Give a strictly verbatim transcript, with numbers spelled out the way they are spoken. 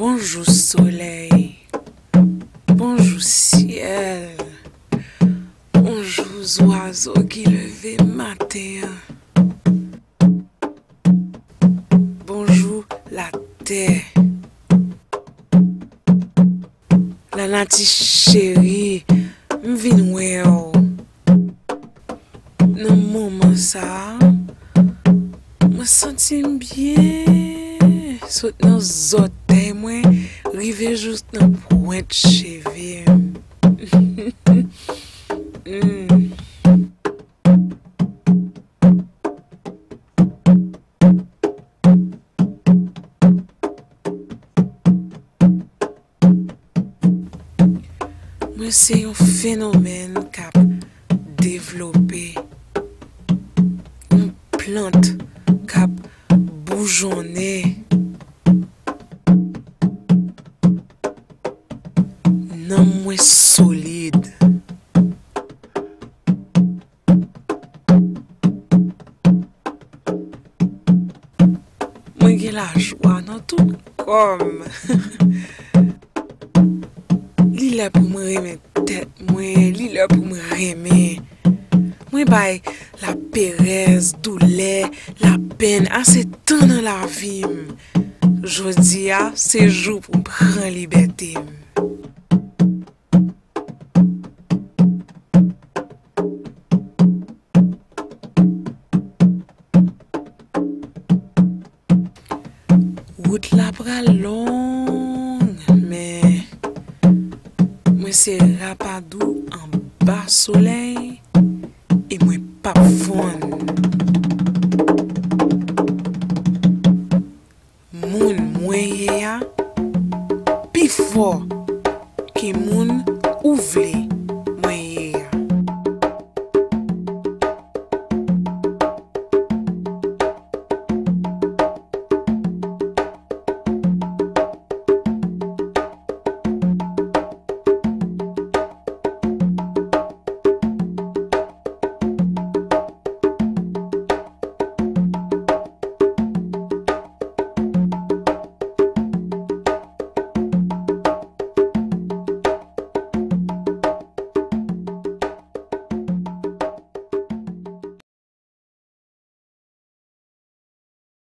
Bonjou solèy. Bonjou syèl. Bonjou zwazo ki leve maten an. Bonjou latè. Lanati cheri, m vin wè w. Nan moman sa a, mwen santi m byen. Sot nan zòtèy mwen, rive jous nan pwent cheve m. Mm. Mwen se yon fenomèn k ap devlope, yon plant k ap boujonnen. Nanm mwen solid. Mwen gen lajwa nan tout kò m. Li lè pou mwen renmen tèt mwen, li lè pou mwen renmen. Mwen bay laperèz, doulè, lapenn ase tan nan lavi m. Jodi a, se jou pou m pran libète m. Wout la pral long, men mwen se rapadou anba solèy e mwen p ap fonn. Moun mwen ye a pi fò ke moun ou vle.